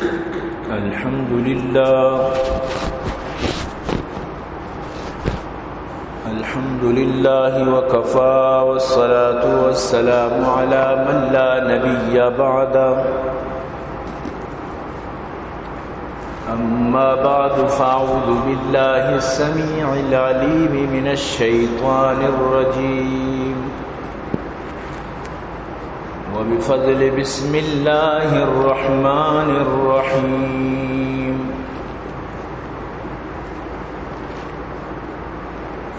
الحمد لله. الحمد لله وكفى، والصلاة والسلام على من لا نبي بعده. أما بعد، فأعوذ بالله السميع العليم من الشيطان الرجيم. وبفضل بسم الله الرحمن الرحيم.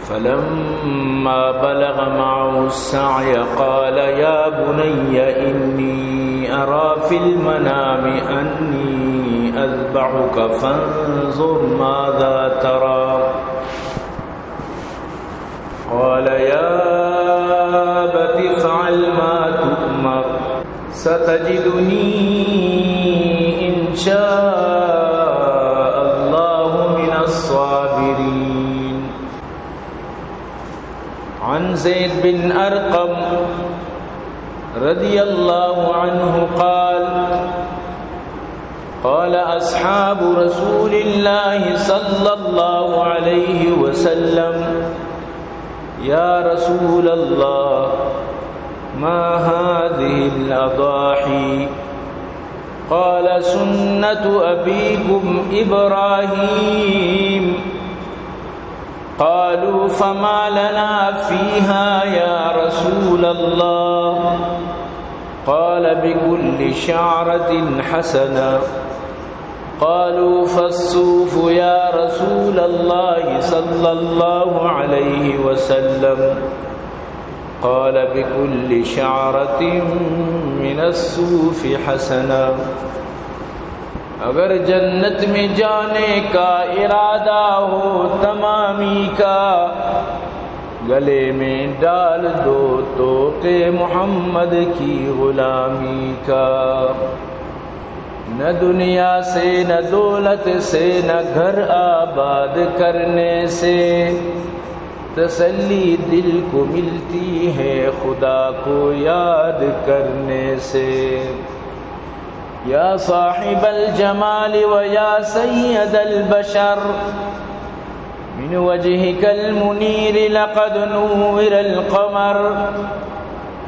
فلما بلغ معه السعي قال يا بني إني أرى في المنام أني أذبحك فانظر ماذا ترى. قال يا أبت افعل ما تؤمر ستجدني إن شاء الله من الصابرين. عن زيد بن أرقم رضي الله عنه قال: قال أصحاب رسول الله صلى الله عليه وسلم: يا رسول الله، ما هذه الأضاحي؟ قال: سنة أبيكم إبراهيم. قالوا: فما لنا فيها يا رسول الله؟ قال: بكل شعرة حسنة. قالوا: فالصوف يا رسول الله صلى الله عليه وسلم؟ قال: بكل شعرة من الصوف حسنة. اگر جنت میں جانے کا ارادہ ہو تمامی کا، گلے میں ڈال دو طوق محمد کی غلامی کا۔ نہ دنیا سے، نہ دولت سے، نہ گھر آباد کرنے سے، تسلی دل کو ملتی ہے خدا کو یاد کرنے سے۔ يا صاحب الجمال ويا سيد البشر، من وجهك المنير لقد نور القمر،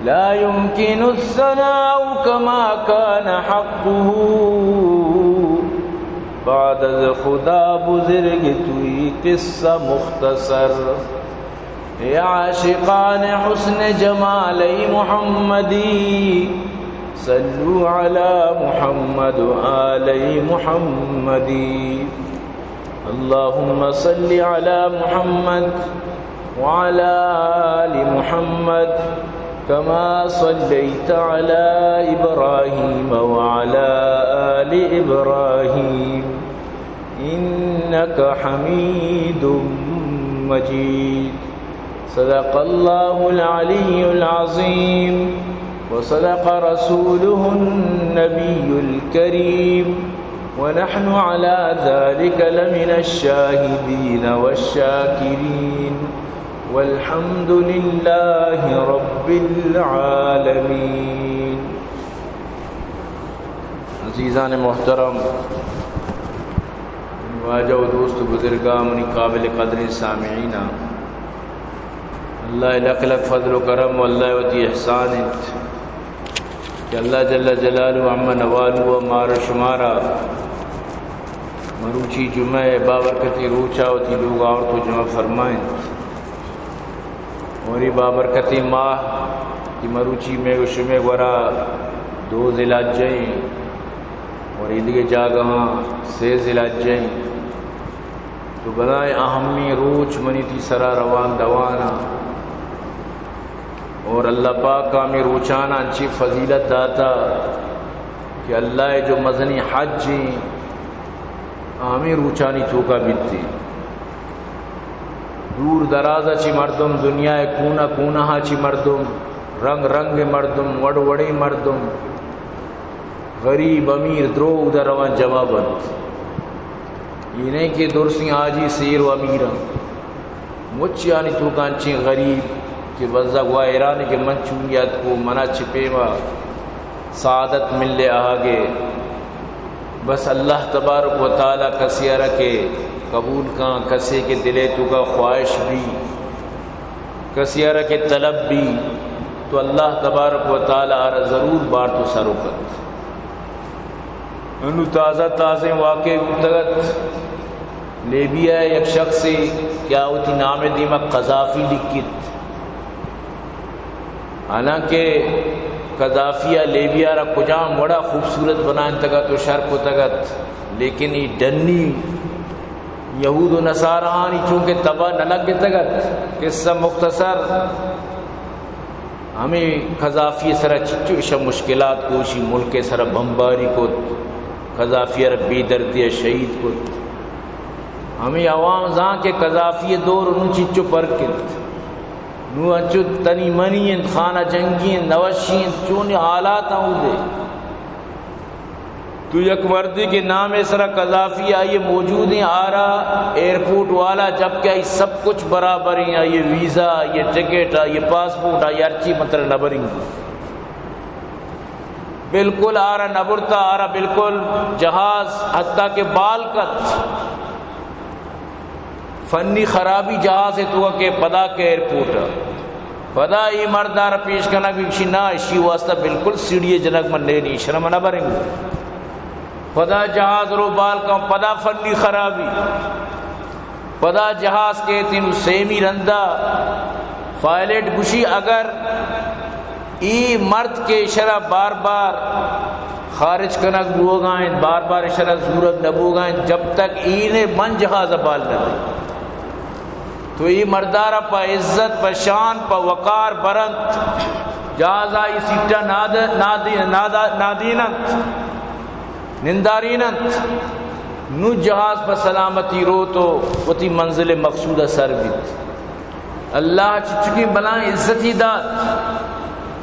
لا يمكن الثناء كما كان حقه، بعد از خدا بزرگ توئی قصہ مختصر۔ اے عاشقان حسن جمال محمدی، صلوا علی محمد و آل محمدی۔ اللهم صل على محمد وعلى آل محمد كما صليت على إبراهيم وعلى آل إبراهيم إنك حميد مجيد. صدق الله العلي العظيم وصدق رسوله النبي الكريم ونحن على ذلك لمن الشاهدين والشاكرين والحمد لله رب العالمين. عزیزان محترم، واجہ و دوست و بزرگاں، منی قابل قدریں سامعیناں، اللہ ءِ لک لک فضل و کرم و اللہ ءِ وتی احسان انت کہ اللہ جل جلالہ عم نوالہ مارا شمارا مروچی جمعہ ءِ بابرکتیں روچا وتی لوگا آورت و جمع فرمائینت۔ اور اے بابرکتیں ماہ کہ مروچی مئے و شمئے گورا دو ذی الحجہ ایں اور ایدگہ جاگہاں سے ذی الحجہ ایں، تو بلائیں اہمیں روچ منی تئی سرا روان دوان آں۔ اور اللہ پاک ءَ ہمے روچانا انچیں فضیلت داتا کہ اللہ ءِ جو مزنیں حج ایں، ہمے روچانی توکا بیت۔ دور دراز ءَ چہ مردم، دنیا ءِ کونا کونا ءَ چہ مردم، رنگ رنگ ءِ مردم، وڑ وڑیں مردم، غریب امیر درو اودا روان جمع بنت۔ اے نہ کہ درسیں حاجی سیر و امیر انت۔ مچیانی توکا انچیں غریب کہ بزگ و حیران کہ من چونی اتکو، منا چہ پیما سعادت ملے آہگے۔ بس اللہ تبارک و تعالی کسے ءَ را کہ قبول کن، کسے کہ دل ءِ توکا خواہش بی، کسے ءَ را کہ طلب بی، تو اللہ تبارک و تعالی آ را ضرور بارت و سر و کت۔ انو تازہ تازہ واقعے بوتگ ات، لیبیا ءِ یک شخصے کہ آ وتی نام ءِ دیما قذافی لکھت۔ حالانکہ قذافی ءَ لیبیا را کجام وڑا خوبصورت بنائینتگ ات و شر کتگ ات، لیکن اے ڈنی یہود و نصاراہانی چونکہ تبا نہ لگتگ ات۔ قصہ مختصر، ہمے قذافی ءِ سرا چچو ایشاں مشکلات کت، ایشی ملک ءِ سرا بمباری کت، قذافی ءَ را بے دردی ءَ شہید کت۔ ہمے عوام زان کہ قذافی ءِ دور نوں چچو پرک انت۔ نوں انچو تنی منی انت، خانہ جنگی انت، نوشی انت، چونیں حالات آں اودے۔ تو یک مردے کہ نام ءِ سرا قذافی آئی ءِ موجود ایں، آ را ایئرپورٹ والا، جبکہ آئی سب کچھ برابر ایں، آئی ءِ ویزا، آئی ءِ ٹکٹ، آئی ءِ پاسپورٹ، آئی ءِ ہرچی مطلب نہ برنگ۔ بالکل آ را نہ برتا، آ را بالکل جہاز حتیٰ کہ بال کت۔ فنی خرابی جہاز ءِ توکا کہ پدا کہ ایئرپورٹ ءَ پدا اے مرد ءَ را پیش کنگ بی، گوشی نا، اشی واسطہ بالکل سیڑھی ءِ جنگ من نہ، ایشرا من نہ بریں۔ پدا جہاز رو بال کن، پدا فنی خرابی، پدا جہاز کیت۔ نوں سیمی رندا پائلٹ گوشی اگر اے مرد کہ ایشرا بار بار خارج کنگ بوگا انت، بار بار ایشرا زورگ نہ بوگا انت، جب تک اینے من جہاز ءَ بال نہ دے، تو اے مرد ءَ را پہ عزت، پہ شان، پہ وقار برنت، جہاز ءِ سیٹاں ناد-، نادی-، نادا-، نادیننت، ننداریننت۔ نوں جہاز پہ سلامتی روت و وتی منزل مقصود ءَ سر بیت۔ اللہ چچکیں بلائیں عزتی دات،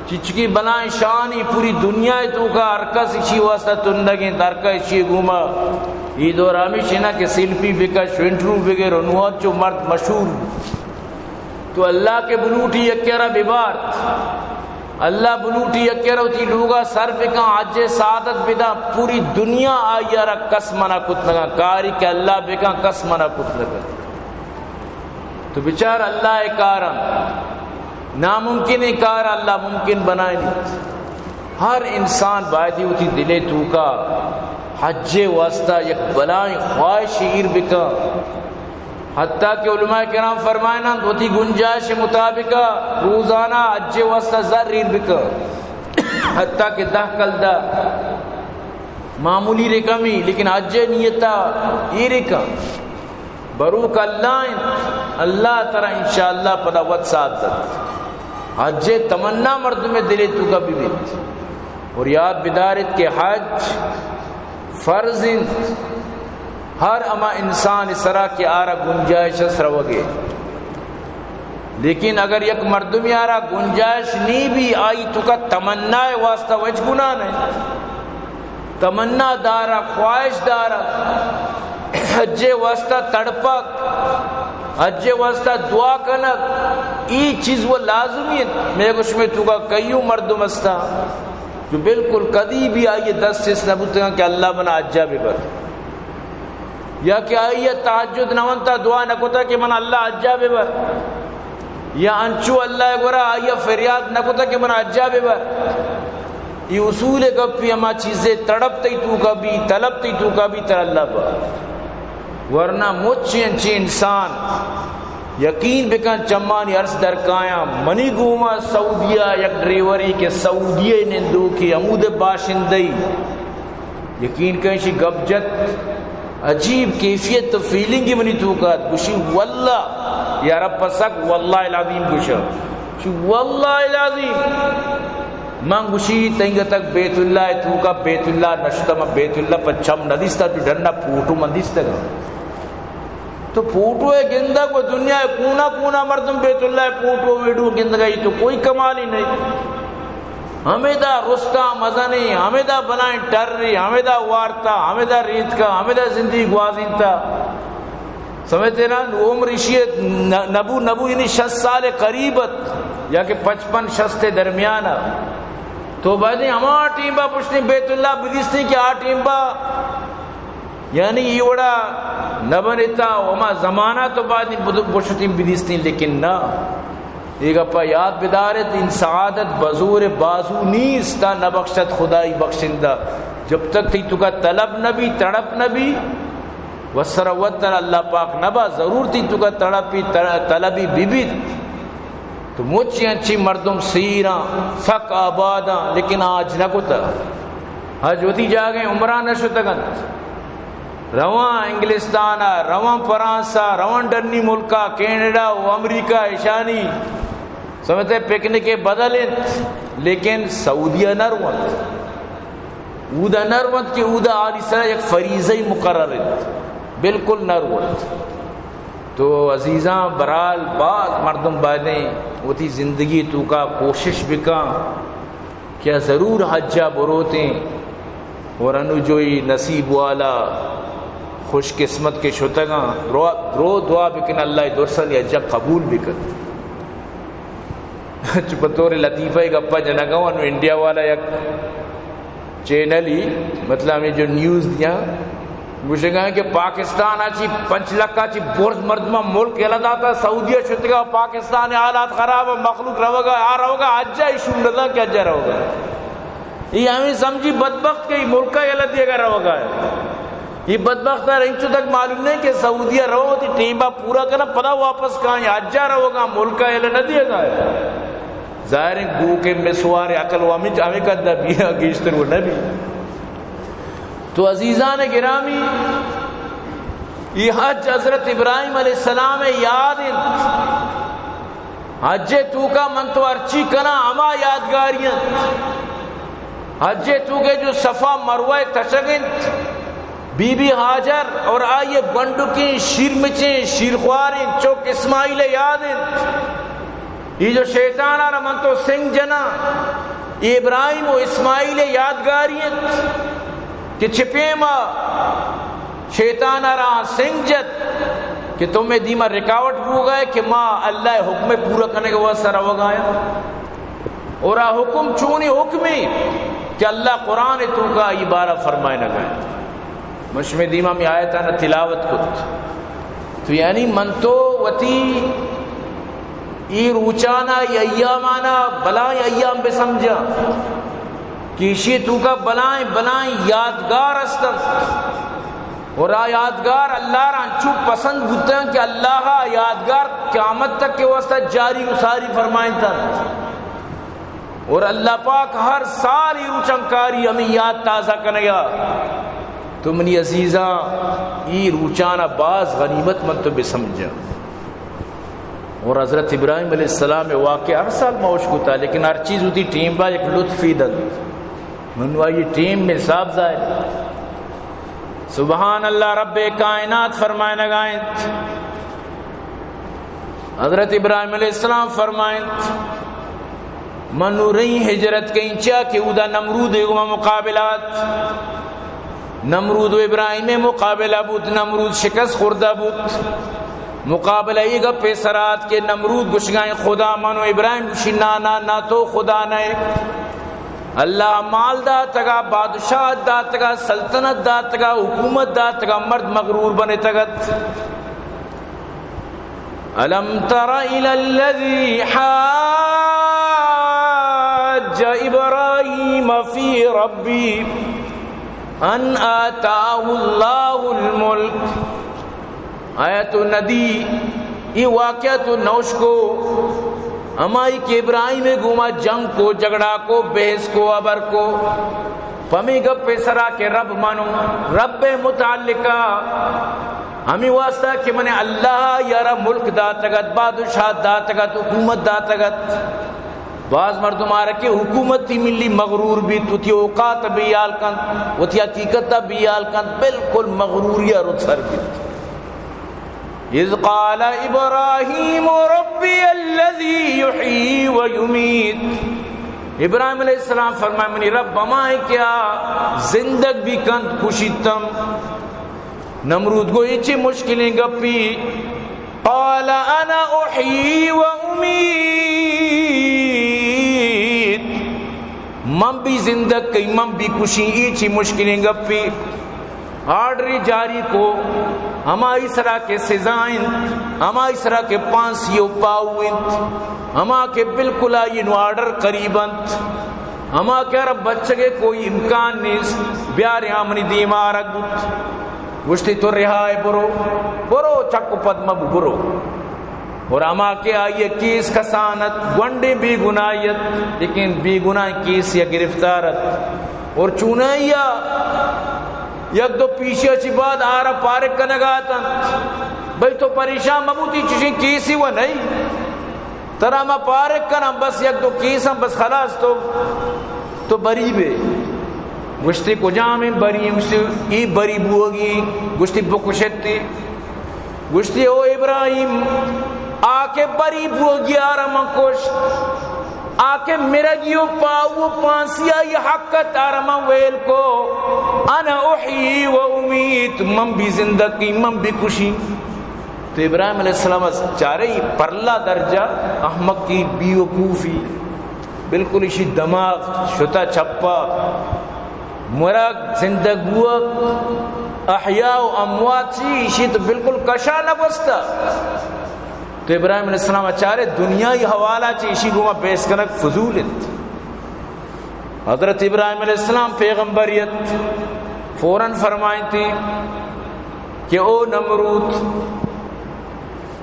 چچکیں بلائیں شانی، پوری دنیا ءِ توکا ہر کس اشی واسطہ تندگ انت، ہر کس اشی گوما۔ اے دور ہمیش انت کہ سیلفی بکش، انٹرویو بگر، انوار چو مرد مشہور۔ تو اللہ کہ بلوٹی یکے ءَ را ببارت، اللہ بلوٹی یکے ءَ را وتی لوگا سر بکن، حج ءِ سعادت بدن، پوری دنیا آئی ءَ را کس منع کت نہ کن، کاری کہ اللہ بکن کس منع کت نہ کن۔ تو بچار اللہ ءِ کاراں، ناممکنیں کار اللہ ممکن بنائینیت۔ ہر انسان بایدی وتی دل ءِ توکا حج ءِ واسطہ یک بلائیں خواہش ایر بکن۔ حتیٰ کہ علماء کرام فرمائننت وتی گنجائش مطابق روزانہ حج ءِ واسطہ زر ایر بکن۔ حتیٰ کہ دہ کلدار معمولی رقمی، لیکن حج ءِ نیتا ایر کن۔ بروک اللہ انت، اللہ ترا انشاءاللہ پدا وت ساتھ دنت۔ حج ءِ تمنا مردم ءِ دل ءِ توکا ببیت۔ اور یاد بداریت کہ حج فرض انت ہر ہما انسان ءِ سرا کہ آ را گنجائش است روگ ءِ۔ لیکن اگر یک مردمے ءَ را گنجائش نی بی، آئی توکا تمنا ءِ واسطہ وچ گناہ نہ انت۔ تمنا دارگ، خواہش دارگ، حج ءِ واسطہ تڑپگ، حج ءِ واسطہ دعا کنگ، اے چیز و لازمی انت۔ مئے گو شمئے توکا کئیو مردم استاں جو بالکل کدی بھی آئی ءِ دست چست نہ بوتگاں کہ اللہ منا حجا ببر، یا کہ آئی ءَ تہجد نہ ونتا، دعا نہ کتا کہ من اللہ حجا ببر، یا انچو اللہ ءِ گورا آئی ءَ فریاد نہ کتا کہ من حجا ببر۔ اے اصول گپی، ہما چیزے تڑپ تئی توکا بی، طلب تئی توکا بی، ترا اللہ با۔ ورنہ مچ انچیں انسان یقین بکن چمانی عرض درکایاں۔ منی گوما سعودیہ یک ڈریورے کہ سعودیہ نندوکی، ہمود باشندئی، یقین کن ایشی گپ جت، عجیب کیفیت و فیلنگی منی توکا ات۔ گوشی واللہ، یا رب پسک، واللہ العظیم گوشا۔ گوشی واللہ العظیم۔ من گوشی تنگتک بیت اللہ توکا، بیت اللہ نشتا، من بیت اللہ پہ چم ندیستا، جو ڈنا پوٹو من دیستگا۔ تو پوٹو ءِ گندگ و دنیا ءِ کونا کونا مردم بیت اللہ ءِ پوٹو ویڈیو گندگ ءَ، تو کوئی کمال ہی نہیں۔ ہمیدا رستا مزنیں، ہمیدا بلائیں ٹرے، ہمیدا وارتا، ہمیدا ریتکا، ہمیدا زندگی گوازینتا۔ سمجھتے نا؟ عمر اشی ءِ ن-، نبو، نبو یعنی شست سال قریب ات، یا کہ پچپن شست درمیان ءَ۔ تو باید ہما ٹیم با پشتیں بیت اللہ بدیستیں کہ آ ٹیم با یعنی اے وڑا نہ بنتا و ہما زمانہ تو بعد بشتیں بدیستیں، لیکن نہ۔ اے گپا یاد بدارت، ان سعادت بزور بازو نیست تا نبخشت خدای بخشندہ۔ جب تک تئی توکا طلب نبی، تڑپ نبی، و سروت تر اللہ پاک نبا، ضرور تئی توکا تڑپی، تڑ-، طلبی ببیت۔ تو مچی انچی مردم سیراں، سک آباداں، لیکن حج نہ کتا۔ حج وتی جاگہ عمرہ نہ شتگنت۔ رواں انگلستان ء، رواں فرانس ء، رواں ڈنی ملک ء، کینیڈا و امریکہ، اشانی سمجھتے پکنک بدل انت، لیکن سعودیہ نہ رونت۔ اودا نہ رونت کہ اودا آنی سرا یک فریضہ مقرر انت، بالکل نہ رونت۔ تو عزیزاں، برحال باز مردم بایدیں وتی زندگی توکا کوشش بکاں کہ ضرور حجا بروتیں، اور انو جو ای نصیب والا خوش قسمت کے شتگاں، رو، رو دعا بکن اللہ درسانی حجا قبول بکن۔ چو بطور لطیفہ ای گپا جنگا، انو انڈیا والا یک چینل ای، مطلب ہمیں جو نیوز دیاں، گوشگا کہ پاکستان ء چی پنچ لکھ ء چی برز مردماں ملک یلہ داتا، سعودیہ شتگا، پاکستان ء حالات خراب ء، مخلوق روگا، آ روگا، حجا ای شون نہ داں کہ حجا روگا۔ ای ہمیں سمجھی بدبخت کہ ای ملک ء یلہ دیگا روگا۔ ای بدبخت ء انچو تک معلوم نہیں کہ سعودیہ رو وتی ٹیمبا پورا کنا، پدا واپس کائیں، حجا روگا، ملک ء یلہ نہ دیگا۔ ظاہر ہے گوکے مسوار عقل و ہمیں، ہمیں قد بیا گیشتر وہ نبی۔ تو عزیزان گرامی، یہ حج حضرت ابراہیم علیہ السلام یاد انت۔ حج توکا من تو ارچی کنا ہما یادگاری انت۔ حج توکے جو صفا مروہ تشگ انت، بی بی ہاجر اور آئیے بنڈکیں شیرمچیں شیرخواریں چوک اسماعیل یاد انت۔ یہ جو شیطان آ من تو سنگ جنا، یہ ابراہیم و اسماعیل یادگاری انت کہ چپیما شیطان آ را سنگ جت کہ تو میں دیما رکاوٹ بو گئے کہ ما اللہ حکم پورا کرنے کے واسطہ روگایا۔ اور آ حکم چونی حکمی کہ اللہ قرآن توکا یہ بارہ فرمائے نہ گئے۔ من شمے دیما ہمے آیتانا تلاوت کت۔ تو یعنی من تو وتی ای روچانا، ای ایامانا بلائیں ایام بسمجھاں کہ ایشی توکا بلائیں بلائیں یادگار ہستن۔ اور آ یادگار اللہ را انچو پسند بوتن کہ اللہ آ یادگار قیامت تک کے واسطہ جاری و ساری فرمائنتن۔ اور اللہ پاک ہر سال ای روچاں کاری ہمیں یاد تازہ کنگا۔ تو منی عزیزاں، ای روچانا باز غنیمت من تو بسمجھاں۔ اور حضرت ابراہیم علیہ السلام واقعہ ہر سال ما اشکتا، لیکن ہر چیز ہوتی ٹیم با یک لطفی دن۔ من وائی ٹیم میں صاحب ظاہر۔ سبحان اللہ، رب کائنات فرمائنگا انت۔ حضرت ابراہیم علیہ السلام فرمائنت، من نوریں ہجرت کئیں چیا کہ اودا نمرود گوما مقابلہ ات۔ نمرود و ابراہیم مقابلہ بوت، نمرود شکست خوردہ بوت۔ مقابلہ ای گپے سرات کہ نمرود گشگائیں خدا من و ابراہیم گشی نا نا نا، تو خدا نئے۔ اللہ مال داتگا، بادشاہ داتگا، سلطنت داتگا، حکومت داتگا، مرد مغرور بنتگت۔ الم تر الی الذی حاج ابراہیم فی ربی ان آتاه اللہ الملک۔ آیا تو ندی ای واقعہ تو نوش کو، ہمائی کہ ابراہیم گوما جنگ کو، جھگڑا کو، بحث کو، ابر کو، پمی گپ سرا کہ رب منو، رب متعلقہ ہمیں واسطہ کہ من اللہ یارا ملک داتگت، بادشاہ داتگت، حکومت داتگت۔ باز مردم آرا کہ حکومتی ملی مغرور بیت، وتی اوقات بیال کنت، وتی حقیقت بیال کنت، بالکل مغروری رد سر بیت۔ اذ قال ابراہیم ربی الذی یحیی و یمیت۔ ابراہیم علیہ السلام فرمائے، منی رب ہمائیں کہ آ زندگ بھی کنت، کشیتم۔ نمرود گو، اے چے مشکلیں گپی؟ قال انا احیی و امیت۔ من بھی زندگ کئی، من بھی کشی، اے چے مشکلیں گپی؟ آرڈری جاری کو، ہمائی سرا کہ سزا انت، ہمائی سرا کہ پانسی و پاؤ انت، ہما کہ بالکل آئی نو آرڈر قریب انت، ہما کہ ارا بچگے کوئی امکان نیست، بیارے آ منی دیما آرگ بوت۔ گوشتی، تو رہائے، برو، برو، چک و پد مبو، برو۔ اور ہما کہ آئی کیس کسان ات، گونڈیں بے گناہی ات، لیکن بے گناہ کیس یا گرفتار ات۔ اور چونائیا یک دو پیشی چی بعد آرا پارک کنگا اتنت۔ بھئی تو پریشان مبو، تی چشیں کیسی و نہیں۔ ترا ما پارک کناں، بس یک دو کیس ہم، بس خلاص، تو، تو بری بے۔ گوشتی، کجامیں بری؟ گوشتی، ای بری بوگی۔ گوشتی، بکشتی۔ گوشتی، او ابراہیم، آ کہ بری بوگی آرا من کشت، آ کہ مرگی و پاؤ و پانسی آئی حق ات آرا من ویل کو، انا احیی و امیت، من بھی زندگی، من بھی کشی۔ تو ابراہیم علیہ السلام چارے پرلا درجہ احمقی، بیوقوفی، بالکل اشی دماغ شتا چپا۔ مرگ، زندگ بوگ، احیاء و اموات چی، اشی تو بالکل کشا نہ گوستا۔ تو ابراہیم علیہ السلام چارے دنیای حوالہ چی اشی گوما بحث کنگ فضول انت۔ حضرت ابراہیم علیہ السلام پیغمبر ات، فوراً فرمائنتی کہ او نمرود،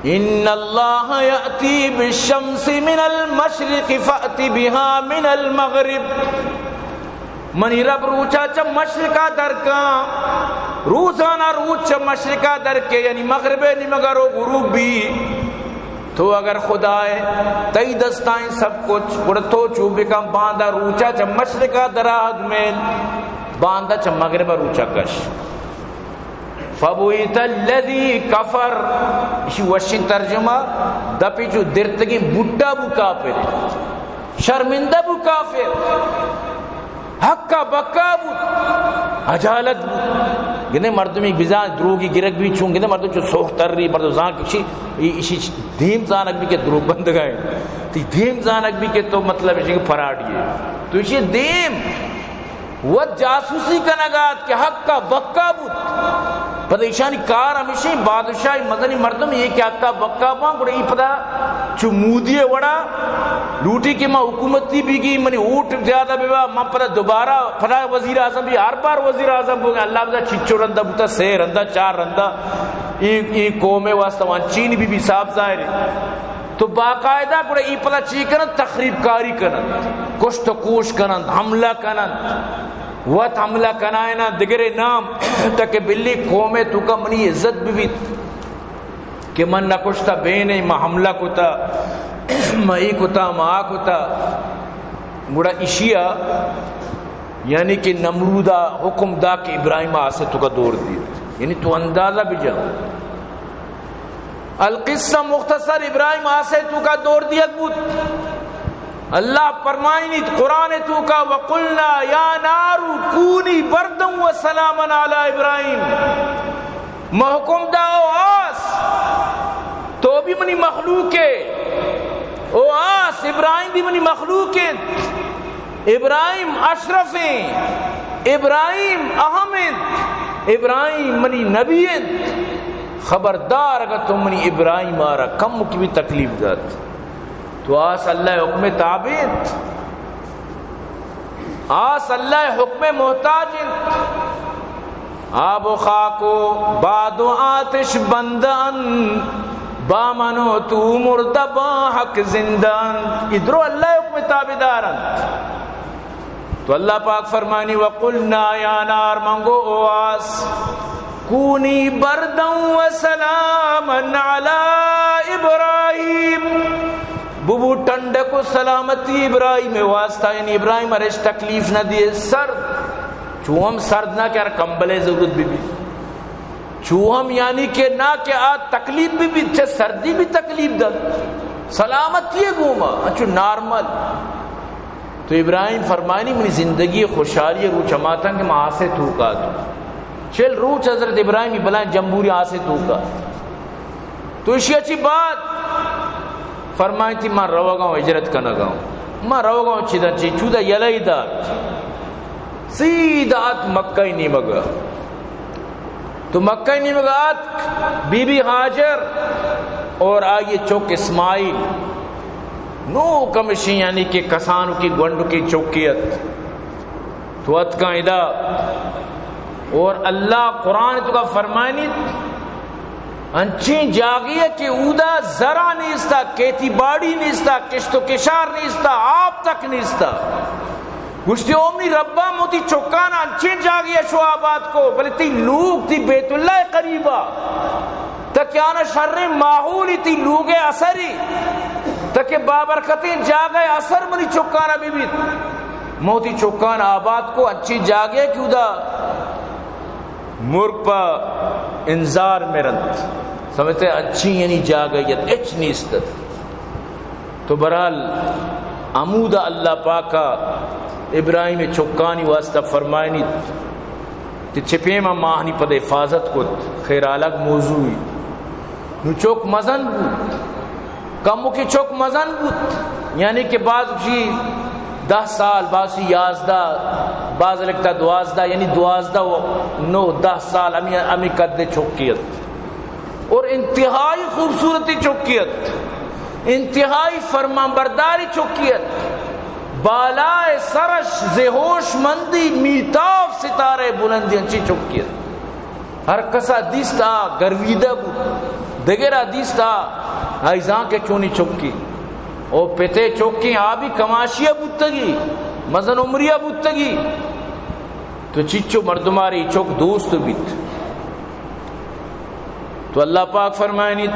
ان اللہ یأتی بالشمس من المشرق فأت بها من المغرب۔ منی رب روچا چہ مشرقا درکاں، روزانہ روچ چہ مشرقا درکے، یعنی مغرب نیمگا رو غروب بی۔ تو اگر خدا ئے، تئی دستائیں سب کچھ، گڑا تو چو بکن، باندا روچا چہ مشرقا درآہگ میل، باندا چہ مغربا روچا کش۔ فبہت الذی کفر، اشی وشیں ترجمہ، دپی چو درتگیں بوٹا بو کافر، شرمندہ بو کافر، حقا بکا بوت، اجالت بوت۔ گندے مردمی بزاں دروگی گرگ بی، چون گندے مردم چو سوخ تری، مردم زان کشی، ای-، اشی دیم زانگ بی کہ دروگ بندگا ہے، تی دیم زانگ بی کہ تو مطلب اشی کہ پراڈی ہے، تو اشی دیم وت جاسوسی کنگا ات کہ حقا بکا بوت۔ پدا ایشانی کار ہمیشیں، بادشاہ مزنی مردم یہ کہ حقا بکا باں، گڑا ای پدا چو مودی وڑا لوٹی کہ ما حکومتی بیگی، منی ووٹ زیادہ ببا، من پدا دوبارہ پدا وزیر اعظم بی، ہر بار وزیر اعظم بوگا، اللہ بدا چچو رندا بوتا، سے رندا، چار رندا، ای، ای قوم واسطہ وانچین بی بی صاحب ظاہر ہے۔ تو باقاعدہ گڑا ای پدا چی کنن؟ تخریب کاری کنن، کشت و کوش کنن، حملہ کنن، وت حملہ کنائنا دگرے نام تک بلی قوم توکا منی عزت ببیت کہ من نکشتا بینے، ما حملہ کتا، ما ای کتا، ما آ کتا۔ گڑا اشیا یعنی کہ نمرودا حکم دا کہ ابراہیم آسے توکا دور دی۔ یعنی تو اندازہ بجا۔ القصہ مختصر، ابراہیم آسے توکا دور دیگ بوت۔ اللہ فرمائنیت قرآن توکا، وقلنا یا نار کونی بردا و سلاما علی ابراہیم۔ ما حکم دا، او آس، تو بھی منی مخلوق ہے، او آس، ابراہیم بھی منی مخلوق ہے۔ ابراہیم اشرف انت، ابراہیم اہم انت، ابراہیم منی نبی انت۔ خبردار اگر تو منی ابراہیم آرا کم کی بھی تکلیف دات، تو آس اللہ حکم تابع انت، آس اللہ حکم محتاج انت۔ آب و خاک و باد و آتش بندہ انت، با من و تو مردہ با حق زندہ انت۔ ای درو اللہ حکم تابعدار انت۔ تو اللہ پاک فرمانی، وقلنا یا نار، من گو او آس، کونی بردا و سلاما علی ابراہیم، ببو ٹنڈک و سلامتی ابراہیم واسطہ، یعنی ابراہیم ارش تکلیف نہ دیے۔ سرد، چو ہم سرد نہ کہ ہر کمبلے ضرورت بی بی، چو ہم یعنی کہ نہ کہ آ تکلیف بی بی، چہ سردی بھی تکلیف دن، سلامتی گوما، اچو نارمل۔ تو ابراہیم فرمانی، منی زندگی خوشحالی روچ ہماتاں کہ ما آسے توکا تو۔ چل روچ حضرت ابراہیم بلائیں جمبوری آسے توکا۔ تو اشی اچی بعد فرمائیتی، من روگا ہوں، ہجرت کنگا ہوں۔ من روگا ہوں، چیدن چی چودا یلہ دات۔ سیدھا ات مکہ نیمگا۔ تو مکہ نیمگا اتک، بی بی ہاجر اور آئی چک اسماعیل، نو کمشیں یعنی کہ کسانو کی گونڈو کی چکی ات۔ تو اتکاں ادا۔ اور اللہ قرآن تو کا فرمائنی، انچیں جاگے کہ اودا زرا نیستا، کھیتی باڑی نیستا، کشت و کشار نیستا، آپ تک نیستا۔ گوشتی، او منی ربا، من وتی چکان انچیں جاگے شو آباد کو، بلے تئی لوگ تئی بیت اللہ قریبا، تاکہ آنا شریں ماحولی تئی لوگ اثری، تاکہ بابرکتیں جاگہ اثر منی چکانا ببیت۔ من وتی چکان آباد کو انچیں جاگے کہ اودا مرگ پہ انذار مرنت۔ سمجھتے؟ انچیں یعنی جاگہ یت اچ نیست۔ تو بہرحال ہمودا اللہ پاکا ابراہیم چکانی واسطہ فرمائنیت کہ چہ پیما ماہنی پد حفاظت کت، خیر الگ موضوعی۔ نو چک مزن بوت، کموکی چک مزن بوت، یعنی کہ بعض گوشی دہ سال، بعضی یازدہ، بعض لکھتا دوازدہ، یعنی دوازدہ و نو، دہ سال ہمی، ہمی قد چکی ات۔ اور انتہائی خوبصورتی چکی ات، انتہائی فرمان برداری چکی ات، بالائے سرش زہوش مندی میتاف ستارے بلندی انچی چکی ات۔ ہر کسا دیست آ گرویدہ بوت، دگرا دیست آ آئی زانکہ چونی چکی۔ او پتے چکی آ بھی کماشی بوتگی، مزن عمری بوتگی۔ تو چچو مردماری چک دوست بیت۔ تو اللہ پاک فرمائنیت،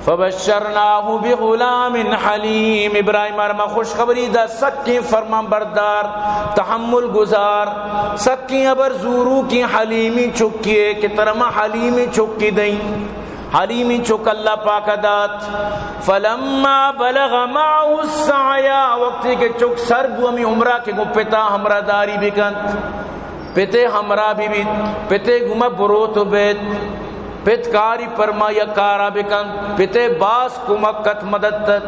فبشرناہ بغلام حلیم، ابراہیم ءَ را ما خوشخبری دا، سکیں فرمان بردار، تحمل گزار، سکیں ابر زوروکیں حلیمی چکے کہ ترا ما حلیمی چکے دئیں۔ حلیمی چک اللہ پاک ءَ دات۔ فلما بلغ معه السعی، وقتی کہ چک سر بو ہمیں عمرہ کہ گوں پتا ہمراہ داری بکنت۔ پتے ہمراہ بہ بیت، پتے گوما بروت و بیت، پت کاری پرما یک کارا بکنت، پتے باز کمک کت، مدد کت۔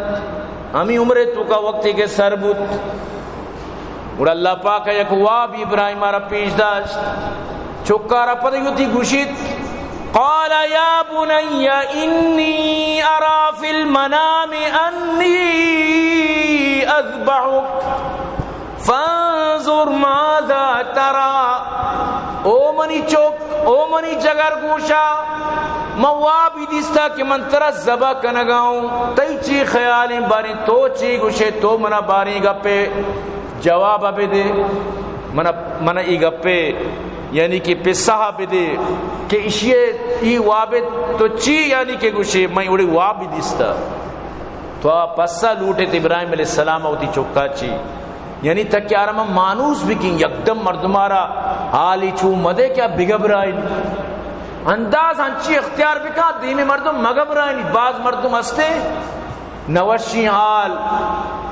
ہمیں عمرے توکا وقتی کہ سر بوت، گڑا اللہ پاک ءَ یک واب ابراہیم ءَ را پیش داشت۔ چکا را پد یوتی گوشیت، قال یا بنی انی ارا فی المنام انی اذبحک فانظر ماذا تری۔ او منی چک، او منی جگر گوشا، من وابی دیستا کہ من ترا ذبح کنگا ہوں۔ تئی چی خیالیں؟ باریں تو چی گوشے؟ تو منا باریں گپے جواب بدے، منا، منا ای گپے یعنی کہ پسہ بدے کہ اشی ای واب تو چی یعنی کہ گوشے، من اڑے وابی دیستا۔ تو آ پسہ لوٹت ابراہیم علیہ السلام وتی چکا چی، یعنی تاکہ آرا ما مانوس بکیں، یکدم مردم آرا حالی چو مدے کہ آ بگبرائینی۔ انداز انچی اختیار بکا، دیمی مردم مگبرائینی۔ بعض مردم ہستے نوشی حال،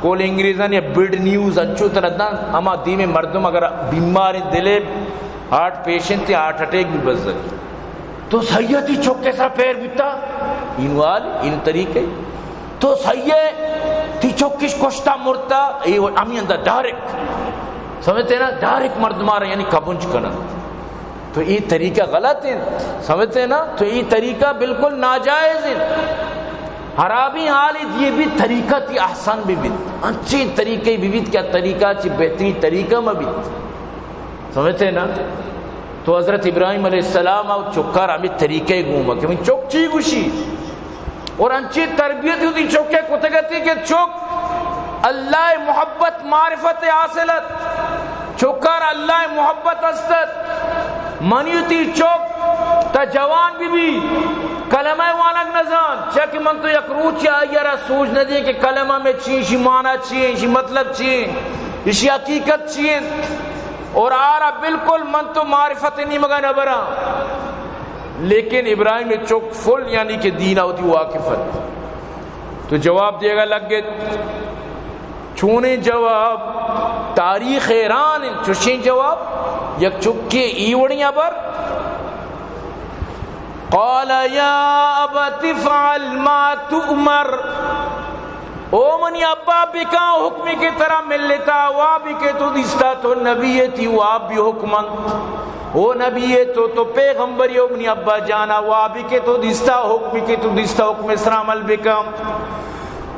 کول انگریزانی بڈ نیوز انچو تر دن، ہما دیمی مردم اگر بیمار دلے، ہارٹ پیشنٹ، ہارٹ اٹیک بھی بزگ۔ تو سید تی چک ءِ سرا پیر بوتا، این وال، این طریقے۔ تو سید تی چکش کشتا مرتا، اے و-، ہمیں اندر ڈائریکٹ، سمجھتے نا، ڈائریکٹ مردمارا یعنی کبنج کنن۔ تو اے طریقہ غلط ہے، سمجھتے نا؟ تو اے طریقہ بالکل ناجائز ہے۔ حرابی حال دیے بھی طریقہ تی احسن بھی بیت۔ انچیں طریقے بھی بیت کہ طریقہ چی بہترین طریقہ میں بیت۔ سمجھتے نا؟ تو حضرت ابراہیم علیہ السلام او چکار ہمیں طریقے گوما کہ من چک چی گوشی؟ اور انچی تربیت ہوتی چکے کتگتی کہ چک اللہ محبت معرفت حاصلت، چکار اللہ محبت استت۔ منی تی چک تا جوان بی بی، کلمہ وانگ نزان، چہ کہ من تو یک روچ آئی را سوچ نہ دیں کہ کلمہ میں چی، شی معنی چی، شی مطلب چی، شی حقیقت چی۔ اور آرا بالکل من تو معرفت نیمگا نہ براں، لیکن ابراہیم چک فل یعنی کہ دین آ وتی واقف ات۔ تو جواب دیگا لگت، چونیں جواب؟ تاریخ حیران انت، چوشیں جواب، یک چکے ای وڑیں ابر۔ قال یا ابت افعل ما تؤمر۔ او منی ابا، بکاں حکمی کہ ترا ملتا، وابی کہ تو دیستا، تو نبی تی واب بھی حکم انت۔ او نبی ئے، تو، تو پیغمبر ئے، او منی ابا جانا وابی کہ تو دیستا، حکمی کہ تو دیستا، حکم سرا عمل بکن۔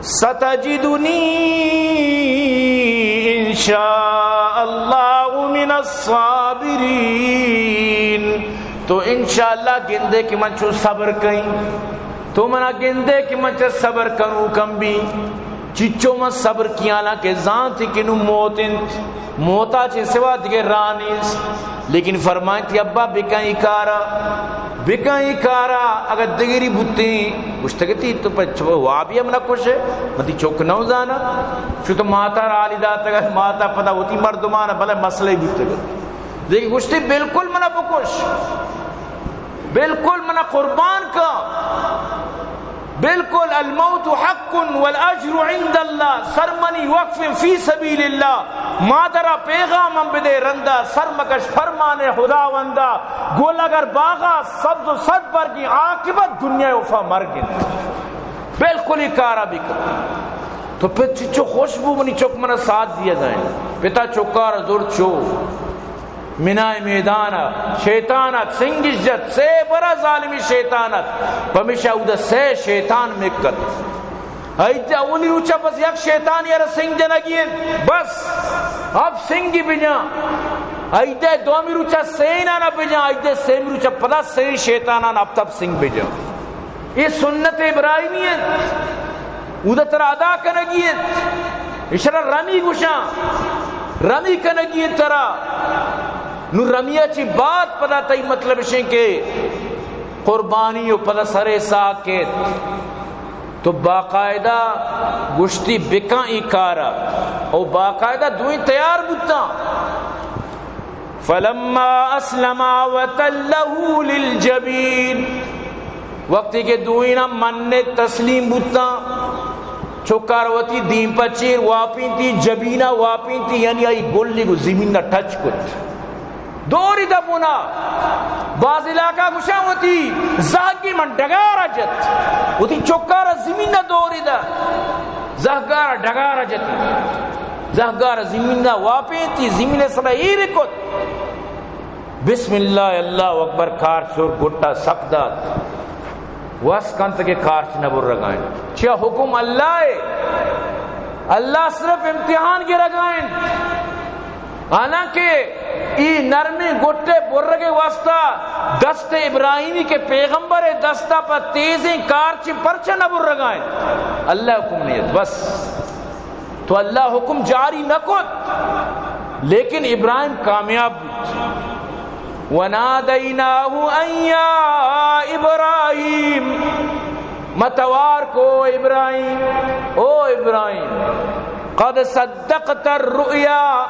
ستجدنی ان شاء اللہ من الصابرین۔ تو انشاءاللہ گندے کہ من چو صبر کئیں۔ تو منا گندے کہ من چہ صبر کنوکاں بی۔ چچو من صبر کیاں، حالانکہ زانتی کہ نوں موت انت، موتا چہ سوا دگہ راہ نیست۔ لیکن فرمائنتی، ابا، بکن ای کارا، بکن ای کارا، اگر دگری بوتیں، گوشتگتی، تو پہ چو وابی ہم نہ کشے، من تی چک نہ زانا۔ چو تو ماتا را حالی داتگ، ماتا پدا وتی مردمان، بلے مسئلہ بوتگ۔ لیکن گوشتی، بالکل منا بکش، بالکل منا قربان کا، بالکل، الموت حق والاجر عند اللہ، سر منی وقف فی سبیل اللہ، مادرا پیغام ہم بدے، رندا سر مکش، فرمان خداوندا، گل اگر باغا سبز و صد برگی، عاقبت دنیا وفا مرگ انت۔ بالکل ای کارا بکن۔ تو پت چچو خوش بو، منی چک منا ساتھ دیا دائیں۔ پتا چکار زرت شو۔ منائے میدان ء شیطان ات، سنگش جت، سے برا ظالمی شیطان ات، پمیشا اود ء سے شیطان مکت۔ ایدے اولی روچا بس یک شیطانی ء را سنگ جنگی انت، بس اب سنگی بجاں۔ ایدے دومی روچا سینانا بجاں، ایدے سیمی روچا پدا سین شیطانان اب تب سنگ بجاں۔ اے سنت ابراہیمی انت، اود ء ترا ادا کنگی انت، اشرا رمی گوشاں، رمی کنگی انت ترا۔ نو رمی ء چی بعد پدا تئی مطلب اشیں کہ قربانی و پدا سرے ساہ کیت۔ تو باقاعدہ گوشتی بکن ای کارا، او باقاعدہ دوئیں تیار بوتاں۔ فلما اسلما وتله للجبین، وقتی کہ دوئیناں منت، تسلیم بوتاں، چکار وتی دیم پہ چیر واپینتی، جبینا واپینتی، یعنی آئی گلی گو زمین ء ٹچ کت، دوری دبونا۔ باز علاقہ گوشاں وتی زہگی من ڈگارا جت، وتی چکارا زمین ء دوری دا، زہگارا ڈگارا جت۔ زہگار زمین ء واپینتی، زمین ء سرا ایر کت۔ بسم اللہ، اللہ اکبر، کارچ سر گٹا سک دات۔ وس کنت کہ کارچ نہ برگائیں۔ چیا حکم اللہ ء؟ اللہ صرف امتحان گرگائیں۔ حالانکہ ای نرمیں گٹے برگے واسطہ دست ابراہیمی کہ پیغمبر دستا پہ تیزیں کارچ پرچہ نہ برگائیں؟ اللہ حکم نہیں ہے، بس۔ تو اللہ حکم جاری نہ کت، لیکن ابراہیم کامیاب بوت۔ ونادیناہ ان یا ابراہیم، ما توار کو ابراہیم، او ابراہیم، قد صدقت الرؤیا،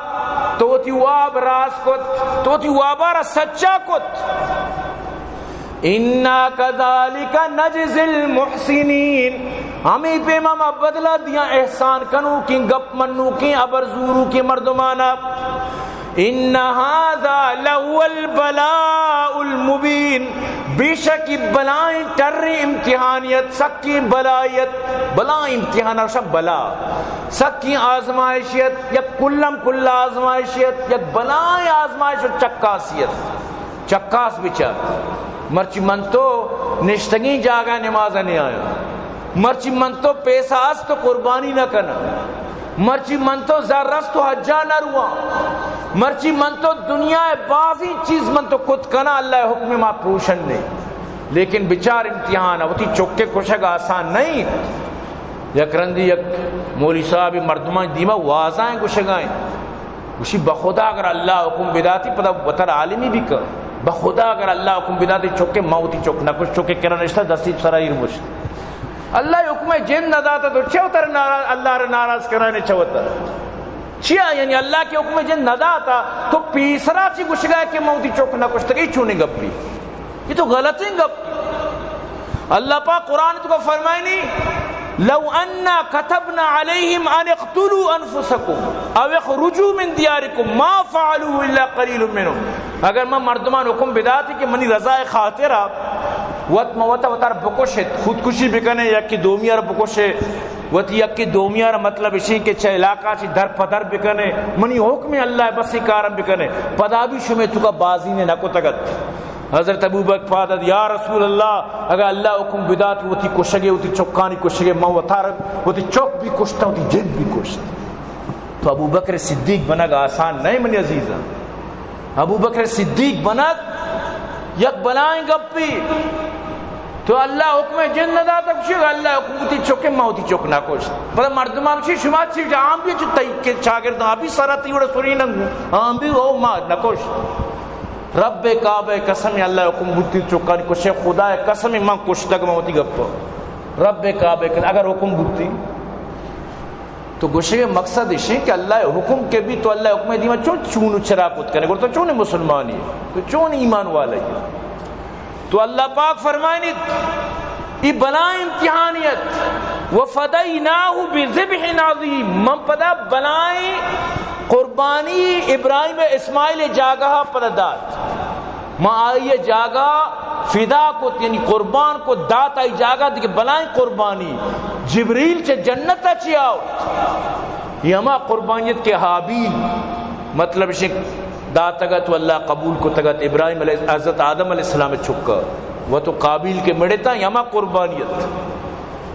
تو وتی واب راست کت، تو وتی وابارا سچا کت۔ انا کذالک نجزی المحسنین، ہمے پیما ما بدلہ دیاں احسان کنوکیں، گپ منوکیں، ابر زوروکیں مردمانا۔ ان ھذا لھو البلاء المبین، بے شک ای بلائیں ٹریں امتحانیت، سکیں بلائیت، بلائیں امتحان، ارشا بلا، سکیں آزمائشیت، یک کلم کل آزمائشیت، یک بلائیں آزمائش و چکاسیت۔ چکاس بچار۔ مرچی من تو نشتگیں جاگہ نماز ء نیایاں۔ مرچی من تو پیسہ است تو قربانی نہ کناں۔ مرچی من تو زر است تو حجا نہ رواں۔ مرچی من تو دنیا ء بازیں چیز من تو کت کناں، اللہ ء حکم ما پروشن نے۔ لیکن بچار امتحان ء، وتی چکے کشگ آسان نہیں۔ یک رندی یک مولی صاحب مردمان دیما وازائیں گشگائیں۔ گوشی، بخدا اگر اللہ حکم بداتی، پدا وتر عالمی بھی کن۔ بخدا اگر اللہ حکم بداتی، چکے موتی چک نہ کش، چکے کرا نشتہ، دستی سرا ایر مشت۔ اللہ حکم جن نہ داتا تو چہ وتر ناراض، اللہ را ناراض کرانے چہ وتر؟ چیا؟ یعنی اللہ کے حکم جن نہ داتا تو پیسرا چی گشگا کہ موتی چک نہ کشتگی، چونی گپی؟ یہ تو غلطیں گپ۔ اللہ پاک قرآن تو کا فرمائنی، لو انا كتبنا عليهم ان اقتلوا انفسكم او اخرجوا من دياركم ما فعلوه الا قليل منهم۔ اگر من مردمان حکم بداتی کہ منی رضا خاطر وت موت وتر بکشت، خودکشی بکنے یا کہ دومی ار بکشے، وتی یکی دومیارا مطلب اشیں کہ چہ علاقہ چی در پدر بکنے، منی حکم اللہ بس ای کارم بکنے، پدا بھی شمے توکا بازی نے نہ کتگت۔ حضرت ابوبکر پاد ات، یا رسول اللہ، اگر اللہ حکم بدات وتی کشگے، وتی چکانی کشگے، من وتار وتی چک بھی کشتا، وتی جند بھی کشت۔ تو ابوبکر صدیق بنگ آسان نہیں منی عزیزاں۔ ابوبکر صدیق بنگ یک بلائیں گپی۔ تو اللہ حکم جند نہ داتا، گوشی اللہ حکم وتی چکے، من وتی چک نہ کشت۔ پدا مردمان گوشی شما چی جام بھی چو تئی کے چاگرداں ابھی سرا تی وڑا سری ننگو، ہم بھی وہ ما نہ کشت۔ رب کعبہ قسم، اللہ حکم بوتی چکانی کشے، خدا قسم من کشتگ من وتی گپ۔ رب کعبہ قسم، اگر حکم بوتی تو گوشے مقصد اشیں کہ اللہ حکم کے بھی تو اللہ حکم دیما چون چون چرا کت کنے، گڑا تو چون مسلمانی ہے، تو چون ایمان والا ہے۔ تو اللہ پاک فرمائنیت، ای بلا امتحانیت، وفدیناہ بذبح عظیم، من پدا بلائیں قربانی ابراہیم اسماعیل جاگہ پدا دات۔ ما آئی جاگہ فدا کت، یعنی قربان کت، دات آئی جاگہ دیگہ بلائیں قربانی۔ جبریل چہ جنت چی آؤ، یہ ہما قربانیت کہ حابیل، مطلب شک داتگت و اللہ قبول کتگت، ابراہیم علیہ، حضرت آدم علیہ السلام چکا و تو قابیل کے مڑتا، یہ ہما قربانیت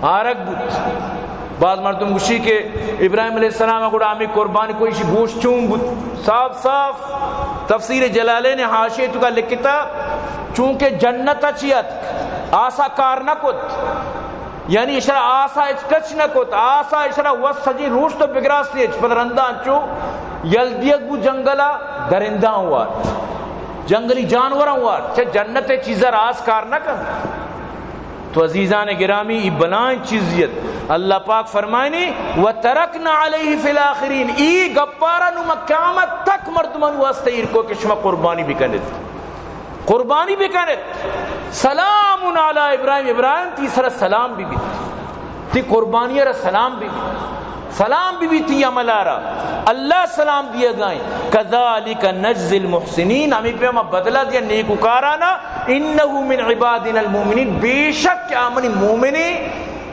آرگ بوت۔ بعض مردم گوشی کہ ابراہیم علیہ السلام گڑا ہمیں قربانی کوئی شی گوشت چون بوت؟ صاف صاف تفسیر جلالین حاشیہ توکا لکھتا، چونکہ جنت چی ات، آسا کار نہ کت، یعنی اشرا آسا اچ ٹچ نہ کت، آسا اشرا وس سجی روش تو بگراستی اچ، پد رندان چو یل دیگ بو جنگلا درندان وارت، جنگلی جانوران وارت، چہ جنت چیزا راس کار نہ کن۔ تو عزیزان گرامی، ای بلائیں چیزیت۔ اللہ پاک فرمائنی، وترکنا علیہ فی الاخرین، ای گپارا نو ما قیامت تک مردمان واسطے ایر کو کہ شما قربانی بکنت، قربانی بکنت۔ سلام علی ابراہیم، ابراہیم تی سر سلام بی بی، تی قربانی را سلام بی بی۔ سلام بی بی تی عملارا، اللہ سلام دیگائیں۔ کذالک نجزی المحسنین، ہمیں پہ ہما بدلہ دیا نیکوکارانا، انہ من عبادنا المؤمنین، بے شک کہ آ منی مومنیں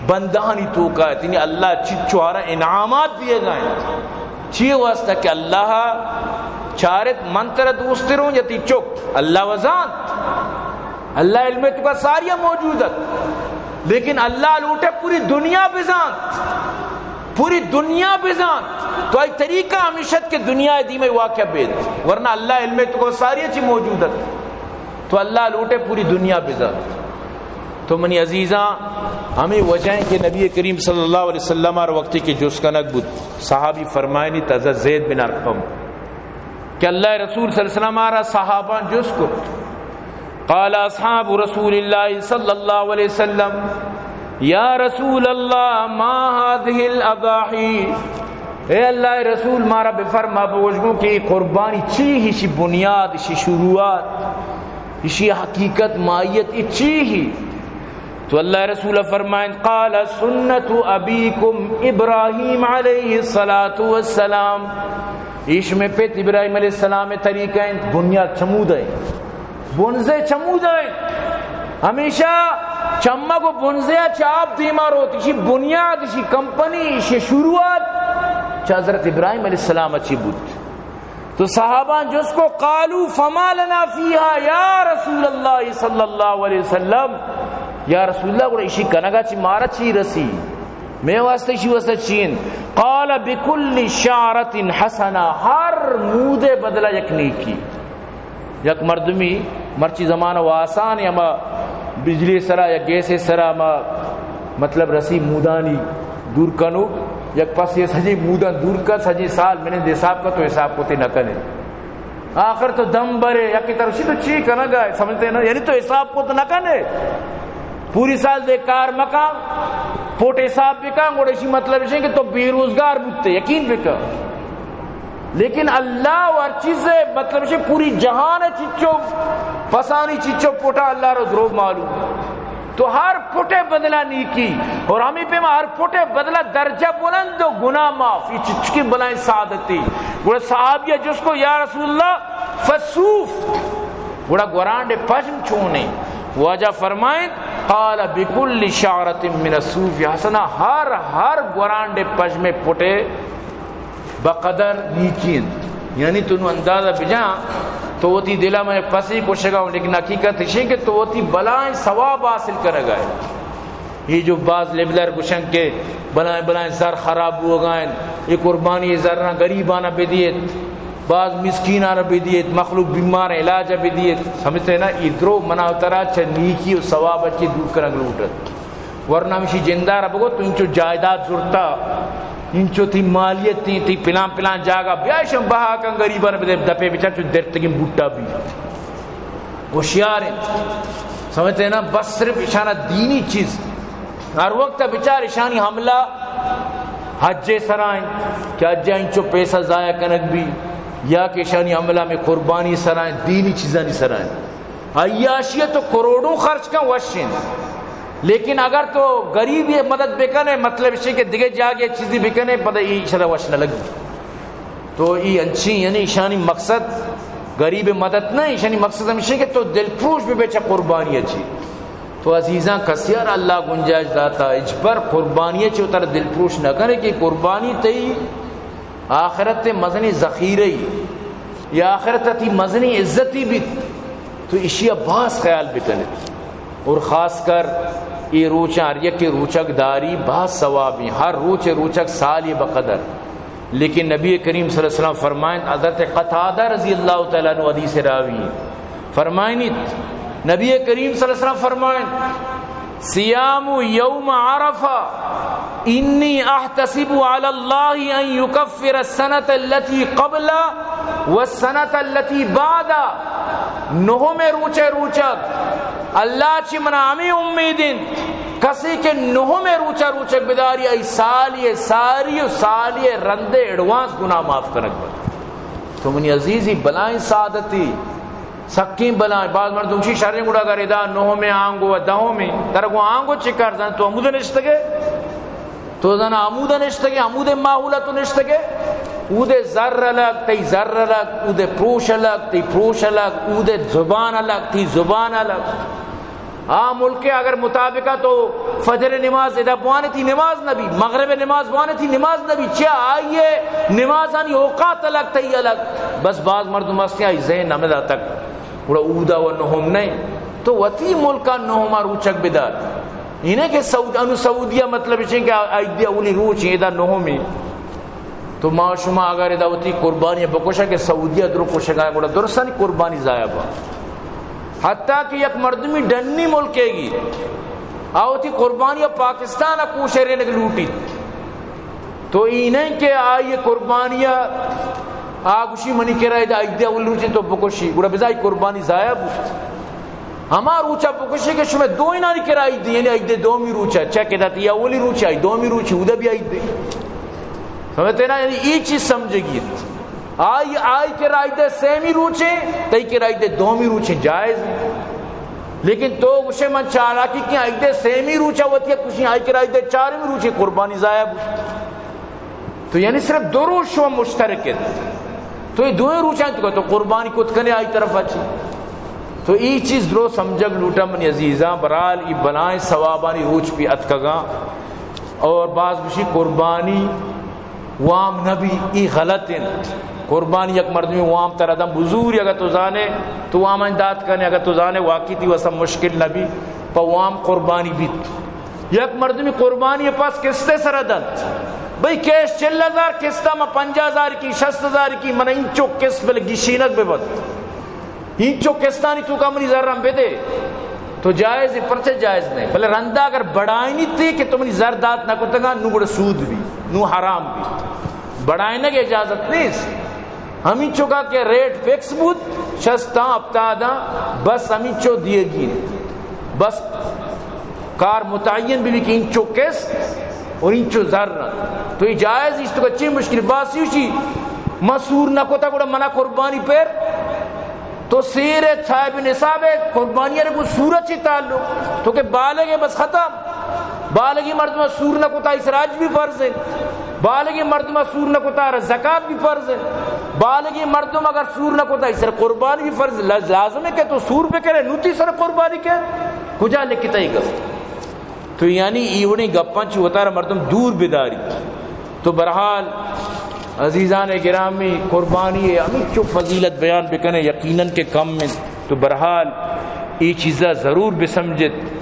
بندہانی توکا ات۔ یعنی اللہ چچوارا انعامات دیگائیں۔ چی واسطہ کہ اللہ چارت من ترا دوستروں یا تی چک، اللہ وزانت۔ اللہ علم توکا ساریا موجود ات، لیکن اللہ لوٹے پوری دنیا بزانت، پوری دنیا بزانت۔ تو آئی طریقہ ہمیشت کہ دنیا دیمے واقعہ بیت، ورنہ اللہ علم توکا ساریا چی موجود ات۔ تو اللہ لوٹے پوری دنیا بزانت۔ تو منی عزیزاں، ہمیں وجہ ہیں کہ نبی کریم صلی اللہ علیہ وسلم ہر وقتی کہ جس کنک بود، صحابی فرمائنی تازہ زید بن ارقم کہ اللہ رسول صلی اللہ علیہ وسلم آرا صحابان جست کت۔ قال اصحاب رسول اللہ صلی اللہ علیہ وسلم، یا رسول اللہ، ما هذه الاضاحی؟ اے اللہ رسول، مارا بفرما، بگوش گوں کہ اے قربانی چی ہی، اشی بنیاد، اشی شروعات، اشی حقیقت، ماہیت، ای چی ہی؟ تو اللہ رسول فرمائیں، قال سنت ابیکم ابراہیم علیہ الصلاۃ والسلام۔ ایش میں پت ابراہیم علیہ السلام طریقہ ہیں، بنیاد چمود ہے، بنزے چمود ہے۔ ہمیشہ چمگ و بنزے چہ آپ دیما روت، اشی بنیاد، اشی کمپنی، اشی شروعات چہ حضرت ابراہیم علیہ السلام چی بود۔ تو صحابان جست کو، قالوا فما لنا فیها یا رسول اللہ صلی اللہ علیہ وسلم، یا رسول اللہ، گڑا اشی کنگا چی مارا چی رسی؟ میں واسطے اشی واسطے چین؟ قال بکل شعرۃ حسنہ، ہر مودے بدلہ یک نیکی۔ یک مردمی مرچی زمانہ و آسان ہے، ہما بجلی سرا یا گیس سرا ہما مطلب رسی مودانی دور کنوک، یک پس یہ سجی مودان دور کن، سجی سال منند حساب کن تو حساب کوتے نہ کنے۔ آخر تو دم برے، یکی ترشی تو چی کنگا ہے، سمجھتے ہیں نا؟ یعنی تو حساب کوت نہ کنے۔ پوری سال دے کار مکان، پوٹ حساب بکن، گوڑے شی مطلب ہے کہ تو بے روزگار بوتے، یقین بکن۔ لیکن اللہ و ہر چیز ہے، مطلب ہے پوری جہان ہے چچو، پسانی چچو پوٹا اللہ رو درو معلوم۔ تو ہر پٹے بدلہ نیکی، اور ہمیں پہ ہر پٹے بدلہ درجہ بلند و گناہ معاف، یہ چچکی بلائیں سعادتی۔ گڑا صحابیہ جست کو، یا رسول اللہ، فالصوف، گڑا گورانڈے پشم چونے؟ واجہ فرمائیں، قال بكل شعرة من الصوف حسنة، ہر، ہر گورانڈے پژمے پٹے بقدر نیکی انت۔ یعنی تو نوں اندازہ بجاں، تو وتی دلا مئے پسی کشگا، لیکن حقیقت اشیں کہ تو وتی بلائیں ثواب حاصل کنگا ئے۔ یہ جو بعض لیبلر گوشن کہ بلائیں بلائیں زر خراب بوگا انت، یہ قربانی زراں غریبانا بدیت، بعض مسکینانا بدیت، مخلوق بیمار علاج بدیت، سمجھتے نا؟ یہ درو منا ترا چہ نیکی و ثواب چی دور کنگ لوٹت۔ ورنہ ہمشی جندارا بگو تو انچو جائیداد زرتا، انچو تی مالیت تی، تی پلان پلان جاگا، بیا شم بہا کن غریبان بدے، دپے بچار چو درتگیں بوٹا بی۔ ہوشیار انت۔ سمجھتے نا؟ بس صرف اشانا دینی چیز۔ ہر وقت بچار اشانی حملہ حج سرا انت کہ حج انچو پیسہ ضائع کنگ بی، یا کہ اشانی حملہ میں قربانی سرا انت، دینی چیزانی سرا انت۔ عیاشی تو کروڑوں خرچ کن وش انت، لیکن اگر تو غریب یہ مدد بکنے، مطلب اسی کہ دگہ جاگے چیزی بکنے، پتہ ای شدا وش نہ لگی۔ تو ای انچی، یعنی ایشانی مقصد غریب مدد نہ، ایشانی مقصد ہمیشہ کہ تو دلپروش بہ بے چہ قربانی چی۔ تو عزیزاں، کسیار اللہ گنجائش داتا، اچ پر قربانی چی تر دلپروش نہ کرے کہ قربانی تئی آخرت مزنی ذخیرہ ای، یا آخرت تی مزنی عزتی بیت، تو اشیا باز خیال بکنیت۔ اور خاص کر اے روچاں، ہر یکے روچگ داری باز ثوابی، ہر روچ روچگ سالی بقدر۔ لیکن نبی کریم صلی اللہ علیہ وسلم فرمائنت، حضرت قتادہ رضی اللہ تعالی عنہ حدیث راوی فرمائنیت، نبی کریم صلی اللہ علیہ وسلم فرمائنت، صيام يوم عرفة إني أحتسب على الله أن يكفر السنة التي قبله والسنة التي بعده۔ نہمے روچے روچگ، اللہ چی منا ہمے امید انت، کسے کہ نہمے روچا روچگ بداری، ای سالی ساری و سالی رندے ایڈوانس گناہ معاف کنگ بنت۔ تو منی عزیزی، بلائیں سعادتی، سکیں بلائیں۔ باز مردم چی شریں گڑا، اگر ادا نہمے آنگو و دہمے، ترا گوں آنگو چی کار؟ زن تو ہمود نشتگے، تو زن ہمود نشتگے، ہمود ماحول تو نشتگے۔ اودے زر الگ، تئی زر الگ، اودے پروش الگ، تئی پروش الگ، اودے زبان الگ، تئی زبان الگ۔ آ ملک اگر مطابقہ تو فجر نماز ادا بوانے، تئی نماز نبی، مغرب نماز بوانے، تئی نماز نبی۔ چیا؟ آئیے نمازانی اوقات الگ، تئی الگ۔ بس باز مردم ہستے، آئی ذہن ہمدا تک گڑا اودا و نہم نئیں۔ تو وتی ملکا نہما روچگ بدار۔ اینہ کہ سعود-، انو سعودیہ مطلب چین کہ عید اولی روچ ادا نہمی۔ تو ما شما اگر ادا وتی قربانی بکشا کہ سعودیہ درو کشگا، گڑا درستانی قربانی ضائع با۔ حتیٰ کہ یک مردمی ڈنی ملکے گی، آ وتی قربانی پاکستان کوشے رینگ لوٹیت۔ تو ای نئیں کہ آئی قربانی آ گوشی منی کرا ادا عید اول روچے تو بکشی، گڑا بزائی قربانی ضائع بوت۔ ہما روچا بکشی کہ شما دوئینانی کرا عید، یعنی عید دومی روچا، چہ کہ داتی اولی روچا، دومی روچی، اودا بھی عید۔ سمجھتے نا؟ یعنی ای چیز سمجھے گی۔ آئی، آئی کرا عید سیمی روچے، تئی کرا عید دومی روچے جائز ہے۔ لیکن تو گوشے من چالاکی کہ عید سیمی روچا وتی کشی، آئی کرا عید چارمی روچے قربانی ضائع بوت۔ تو یعنی صرف دو روچ شما مشترک انت۔ تو یہ دوئیں روچاں تو، تو قربانی کت کنے آئی طرف اچی۔ تو ای چیز درو سمجھگ لوٹا منی عزیزاں، برحال ای بلائیں ثوابانی روچ بھی اتکگاں۔ اور باز گوشی قربانی وام نبی، ای غلط انت۔ قربانی یک مردمی وام ترا دم بزوری، اگر تو زانے تو وام دات کنے، اگر تو زانے واقعی تی واسا مشکل نبی، پا وام قربانی بیت۔ یک مردمی قربانی پاس قسط سر دنت۔ بھئی کیش چل ہزار قسط، ما پنجاہ ہزار کی، شست ہزار کی، من انچو قسط بل گشینک بہ بنت۔ انچو قسطانی تو کا منی زر ہم بدے۔ تو جائز ہے، پرچہ جائز نہیں؟ بلے رندا اگر بڑائینی تی کہ تو منی زر دات نہ کتگا، نو گڑا سود بھی، نو حرام بھی۔ بڑائینگ اجازت نیست۔ ہمینچو کا کہ ریٹ فکس بوت، شست آں، ہپتاد آں، بس ہمینچو دیگی انت۔ بس کار متعین بی کہ انچو قسط اور انچو زر انت۔ تو یہ جائز است، تو چی مشکل؟ باسی اسی، ما سور نہ کتا گڑا منا قربانی پر۔ تو سیر صاحب نصاب ہے، قربانی ارے کو سور چی تعلق؟ تو کہ بالغ ہے، بس ختم۔ بالغی مردم سور نہ کتا، اس راج بھی فرض ہے۔ بالغی مردم سور نہ کتا، زکات بھی فرض ہے۔ بالغی مردم اگر سور نہ کتا، اس قربانی بھی فرض۔ لاز-، لازم ہے کہ تو سور بکنے، نو تی سر قربانی کے۔ کجا لکھتا اے گپ؟ تو یعنی اے وڑیں گپاں چہ وتارا مردم دور بداری۔ تو بہرحال عزیزان گرامی، قربانی ءِ ہمینچو فضیلت بیان بکنے، یقیناً کہ کم انت۔ تو بہرحال اے چیزا ضرور بسمجھت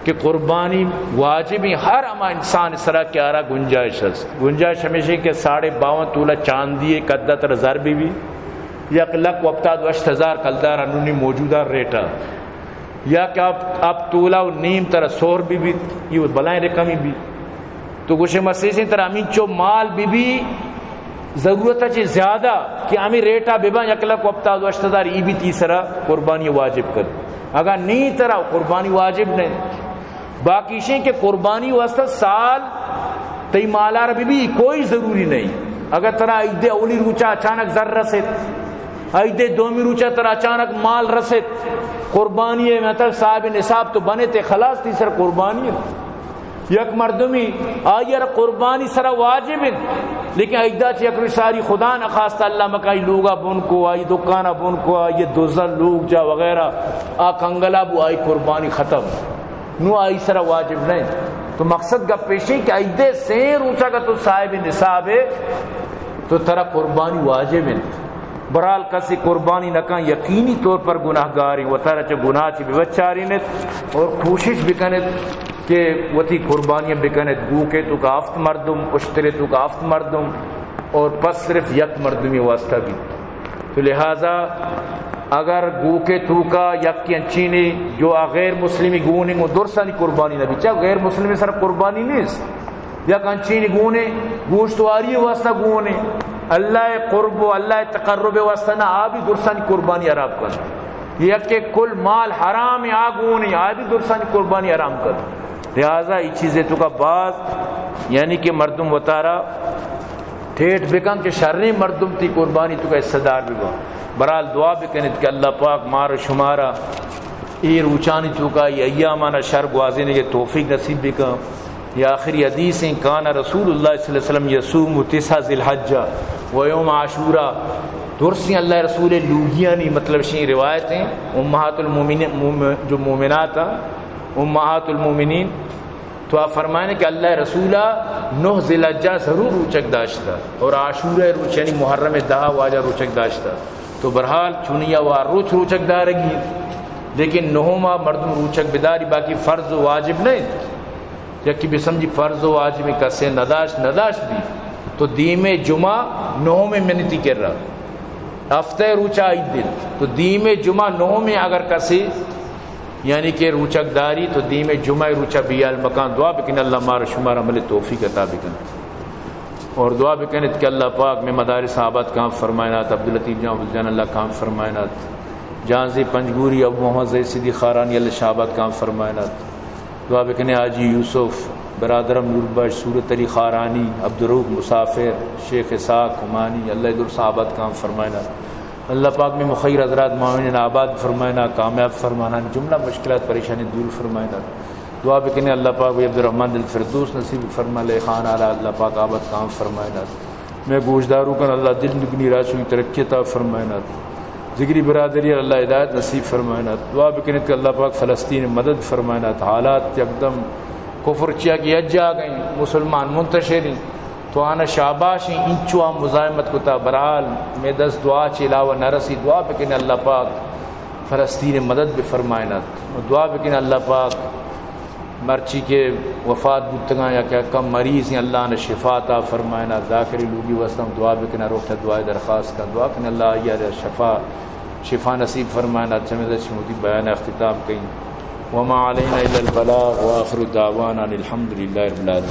کہ قربانی واجب ہیں ہر ہما انسان سرا کہ آرا گنجائش است۔ گنجائش ہمیشہ کہ ساڑھے باون تولا چاندی ءِ قدر تر زر بی بی، یک لکھ و ہپتاد و ہشت ہزار کلدار انونی موجودہ ریٹا۔ یا کہ آپ، آپ تولا و نیم ترا سہر بی بیت، یہ بلائیں رقمی بی۔ تو گوشے مسیسیں ترا ہمینچو مال بی بی، ضرورت چہ زیادہ کہ ہمیں ریٹا ببن، یک لکھ و ہپتاد و ہشت ہزار ای بی تئی سرا قربانی واجب کن۔ اگر نہیں ترا قربانی واجب نہیں۔ باقی شیں کہ قربانی واسطہ سال تئی مالار بی بی کوئی ضروری نہیں۔ اگر ترا عید اولی روچا اچانک زر رسیت، عید دومی روچا ترا اچانک مال رسیت، قربانی ءِ مطلب صاحب نصاب تو بنے تے خلاص تئی سر قربانی ہے۔ یک مردمی آئی ءَ را قربانی سرا واجب انت، لیکن عیدا چہ یک روچ ساری خدا نخواستہ اللہ مکائی لوگا بن کو، آئی دکانا بن کو، آئی دزا لوگ جا وغیرہ، آ کنگلا بو، آئی قربانی ختم۔ نو آئی سرا واجب نہ انت۔ تو مقصد گپ ایش انت کہ عید ءِ سئیں روچا کہ تو صاحب نصاب ئے، تو ترا قربانی واجب انت۔ بہرحال کسی قربانی نہ کن، یقینی طور پر گناہگار انت۔ وتارا چہ گناہ چہ ببچارینت اور کوشش بکنت کہ وتی قربانیاں بکنت۔ گوکے توکا ہفت مردم، اشترے توکا ہفت مردم اور پس صرف یک مردمی واسطہ بیت۔ تو لہذا اگر گوکے توکا یک انچینی جو آ غیر مسلمی گون انت، گوں درسانی قربانی نہ بیت، چا غیر مسلمی سر قربانی نیست۔ یک انچینی گون انت، گوشتواری واسطہ گون انت، اللہ ءِ قرب و اللہ ءِ تقرب واسطہ نہ، آ بی درسانی قربانی حرام کن۔ یک کہ کل مال حرام انت، آ گون انت، آ بی درسانی قربانی حرام کن۔ لہذا اے چیزے توکا باز، یعنی کہ مردم وتارا ٹیٹ بکن کہ شریں مردم تئی قربانی توکا حصہ دار ببا۔ بہرحال دعا بکنیت کہ اللہ پاک مارا شمارا اے روچانی توکا، اے ایامانا شر گوازینگے توفیق نصیب بکن۔ اے آخری حدیث انت، کان رسول اللہ صلی اللہ علیہ وسلم یصوم تسع ذی الحجہ و یوم عاشورہ۔ درسیں اللہ رسول لوگیانی مطلب شیں روایت انت، امہات المومنین، موم-، جو مومنات انت، امہات المومنین، تو آ فرمائنے کہ اللہ رسولا نہ ذی الحجہ ضرور روچک داشتا اور عاشورہ روچ یعنی محرم دہ واجہ روچک داشتا۔ تو بہرحال چونیا وا روچ روچک دارگی، لیکن نہما مردم روچک بداری، باقی فرض و واجب نہ انت۔ یکی بسمجھی فرض و واجب کسے نداشت، نداشت بی تو دیمے جمعہ نہمے منتی کرا، ہفتہ روچا عید انت، تو دیمے جمعہ نہمے اگر کسے یعنی کہ روچک داری تو دیمے جمعہ روچا بیال مکان۔ دعا بکن اللہ مارا شمارا عمل توفیق عطا بکن۔ اور دعا بکنیت کہ اللہ پاک مئے مدارس آباد کام فرمائینات، عبداللطیف جان، عبدالجان اللہ کام فرمائینات، جہانزی پنجگوری، ابو محمد زید صدیق خارانی اللہ شاہ آباد کام فرمائینات۔ دعا بکنے حاجی یوسف، برادرم نور بخش، صورت علی خارانی، عبدالرؤف مسافر، شیخ اسحاق عمانی، اللہ درس آباد کام فرمائینات۔ اللہ پاک مئے مخیر حضرات معاونین آباد فرمائینات، کامیاب فرمائینات، جملہ مشکلات پریشانی دور فرمائینات۔ دعا بکنے اللہ پاک بھائی عبدالرحمن دل فردوس نصیب فرما، لے خان آرا اللہ پاک آباد کام فرمائینات۔ مئے گوشداروکان اللہ دل دگنی راہ چوئی ترقی عطا فرمائینات۔ ذگری برادری اللہ ہدایت نصیب فرمائینات۔ دعا بکنیت کہ اللہ پاک فلسطین مدد فرمائینات۔ حالات یکدم کفر چیا کہ یک جاگہ انت، مسلمان منتشر انت، تو آنا شاباش انت، انچو آ مزاحمت کتا، بہرحال مئے دست دعا چہ علاوہ نہ رسی۔ دعا بکنے اللہ پاک فلسطین مدد بفرمائینات۔ دعا بکنے اللہ پاک مرچی کہ وفات بوتگاں یا کہ کم مریض ہیں، اللہ نے شفا عطا فرمائینات۔ ذاکری لوگی واسطہ ہم دعا بکنے، روح دعائے درخواست کن، دعا کنے اللہ آئی شفا، شفا نصیب فرمائینات۔ چمے دش مودی بیان اختتام کئیں۔ وما علینا الا البلاغ وآخر دعوانا ان الحمد للہ رب العالمین۔